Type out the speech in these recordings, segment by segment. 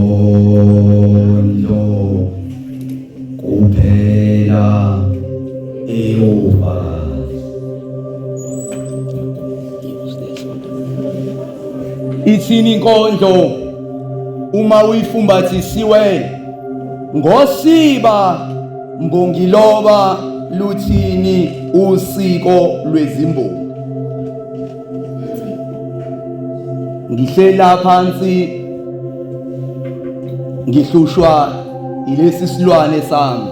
Inkondlo kuphela eyofakazi. Ithini inkondlo uma uyifumbathisiwe ngosiba mbongiloba luthini usiko lwezimbongi? Ngihlela phansi ngihlushwa ilesi silwane sami,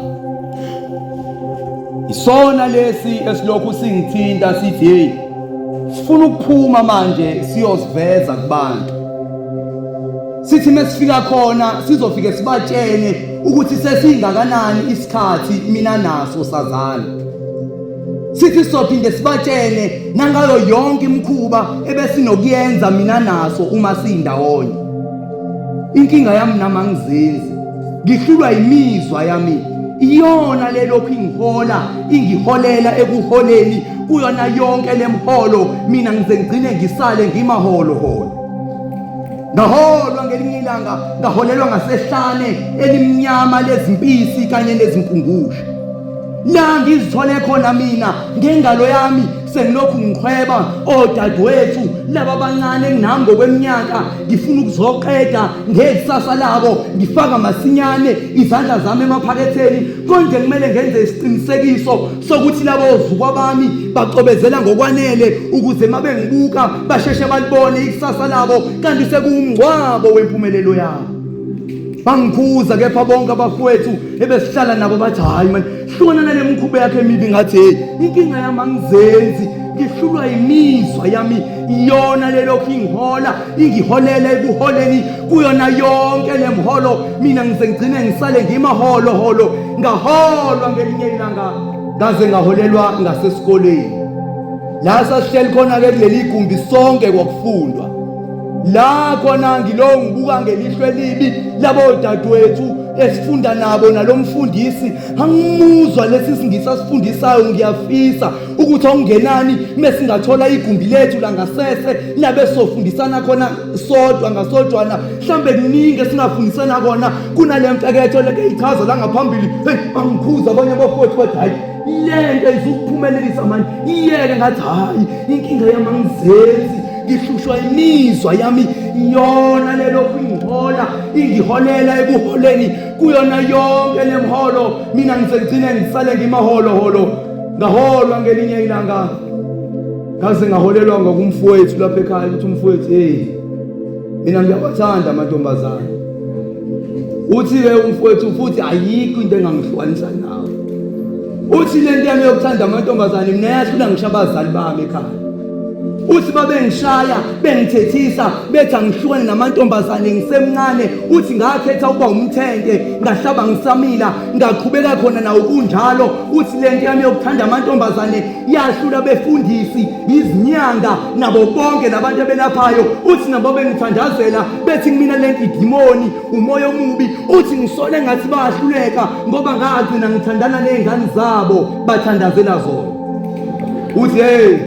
isona lesi esilokhu singithinta sithi hey, sifuna ukuphuma manje siyoziveza kubantu. Sithi mesifika khona sizofike sibatshene ukuthi sesingakanani isikhathi mina naso sazana. Sithi sizophinde sibatshene nangayo yonke imikhuba ebesinokuyenza mina naso uma sindawonye. Inkinga yami nami angizenzi, ngihlulwa imizwa yami. Iyona lelokhu ingihola, ingiholela ekuholeni kuyona yonke lemholo, mina ngize ngigcine ngisale ngimaholo holo. Ngaholwa ngelinye ilanga, ngaholelwa ngasehlane elimnyama lezimpisi kanye nezimpungushe. La ngizithole khona mina ngengalo yami sengilokhu ngiqhweba odadewethu laba abancane enginami ngokweminyaka, ngifuna ukuzoqeda ngekusasa labo, ngifaka masinyane izandla zami emaphaketheni. Konje kumele ngenze isiqinisekiso sokuthi labo ozukwa bami bacobezela ngokwanele ukuze mabengibuka basheshe balibone ikusasa labo, kanti sekuwumngcwabo wempumelelo yabo. Bangikhuza kepha bonke abafowethu ebesihlala nabo bathi hayi man, hlukana nale mkhuba yakhe emibi. Ngathi hey, inkinga yami angizenzi, ngihlulwa imizwa yami, iyona lelokhu ingihola, ingiholela ekuholeni kuyona yonke le mholo, mina ngize ngigcine ngisale ngimaholo holo. Ngaholwa ngelinye ilanga ngaze ngaholelwa ngasesikoleni la sasihleli khona-ke kuleli gumbi sonke kwakufundwa la khona. Ngilo ngibuka ngelihlo elibi labo dadewethu esifunda nabo nalomfundisi, angimuzwa lesi singisi asifundisayo. Ngiyafisa ukuthi okungenani mesingathola igumbi lethu langasese labe sofundisana khona sodwa ngasodwana, mhlambe kuningi esingafundisana kona kunale mfeketho leke ichaza la ngaphambili. Hey, bangikhuza abanye abafowethu bathi hayi, lento izukuphumelelisa manje, iyeke. Ngathi hayi, inkinga yami angizenzi, ngihlushwa imizwa yami, iyona lelokhu ingihola, ingiholela ekuholeni kuyona yonke lemholo, mina ngizegcine ngisale ngimaholo holo. Ngaholwa ngelinye ilanga ngaze ngaholelwa ngokumfowethu lapha ekhaya ukuthi umfowethu, hey, mina ngiyawathanda amantombazane. Uthi-ke umfowethu futhi ayikho into engangihlukanisa nawe. Uthi le nto yami yokuthanda amantombazane mina yahlula ngisho abazali bami ekhaya. Uthi babengishaya bengithethisa bethi angihlukane namantombazane ngisemncane. Uthi ngakhetha ukuba umthente, ngahlaba ngisamila, ngaqhubeka khona nawo kunjalo. Uthi le nto yami yokuthanda amantombazane yahlula befundisi, izinyanga nabo bonke labantu abelaphayo. Uthi nabo bengithandazela bethi kumina lento idimoni, umoya omubi. Uthi ngisole ngathi bayahluleka ngoba ngagcina ngithandana nezingane zabo bathandazela zona. Uthi hey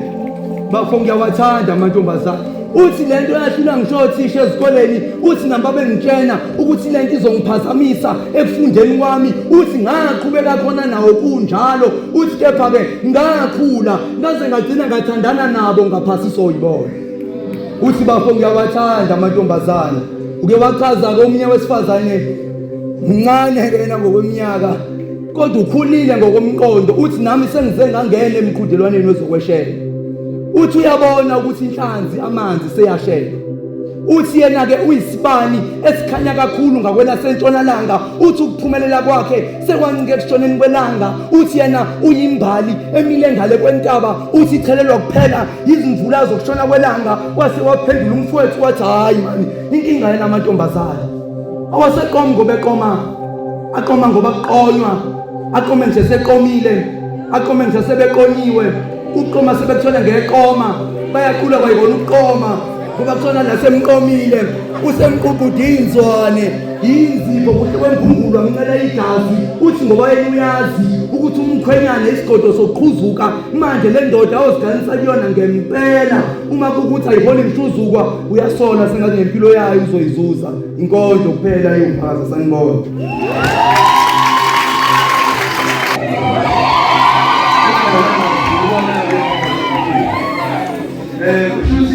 bafo, ngiyawathanda amantombazane. Uthi lento yahlula ngisho othisha ezikoleni. Uthi namba bengitshena ukuthi lento izongiphazamisa ekufundeni kwami. Uthi ngaqhubeka khona nawo kunjalo. Uthi kepha-ke ngakhula ngaze ngagcina ngathandana nabo ngaphasiswa uyibona. Uthi bafo, ngiyawathanda amantombazane. Uke wachaza-ke omunye wesifazane, mncane-ke yena ngokweminyaka kodwa ukhulile ngokomqondo. Uthi nami sengize ngangena emqhudelwaneni wezokweshela. Uthi uyabona ukuthi inhlanzi amanzi seyashela. Uthi yena-ke uyisibani esikhanya kakhulu ngakwelasentshonalanga. Uthi ukuphumelela kwakhe sekwancike ekushoneni kwelanga. Uthi yena uyimbali emile ngale kwentaba. Uthi ichelelwa kuphela izimvula zokushona kwelanga. Wase waphendula umfowethu wathi hhayi mani, inkinga yena amantombazane awaseqomi ngoba eqoma, aqoma ngoba kuqonywa, aqome nje seqomile, aqome nje sebeqonyiwe, ukuqoma sebekuthole ngeqoma, bayaqula kwayibona ukuqoma ngoba kuthona la semqomile, usemququdinzwane. Yinzipho kuhle kwembungulu amncela igazi uthi ngoba yena uyazi ukuthi umkhwenyana isigodo soqhuzuka manje le ndoda oziganisa kuyona ngempela uma kukuthi ayiholi mhluzukwa uyasola sengathi ngempilo yayo uzoyizuza inkondlo kuphela iwumphakathi sanibona. Kusho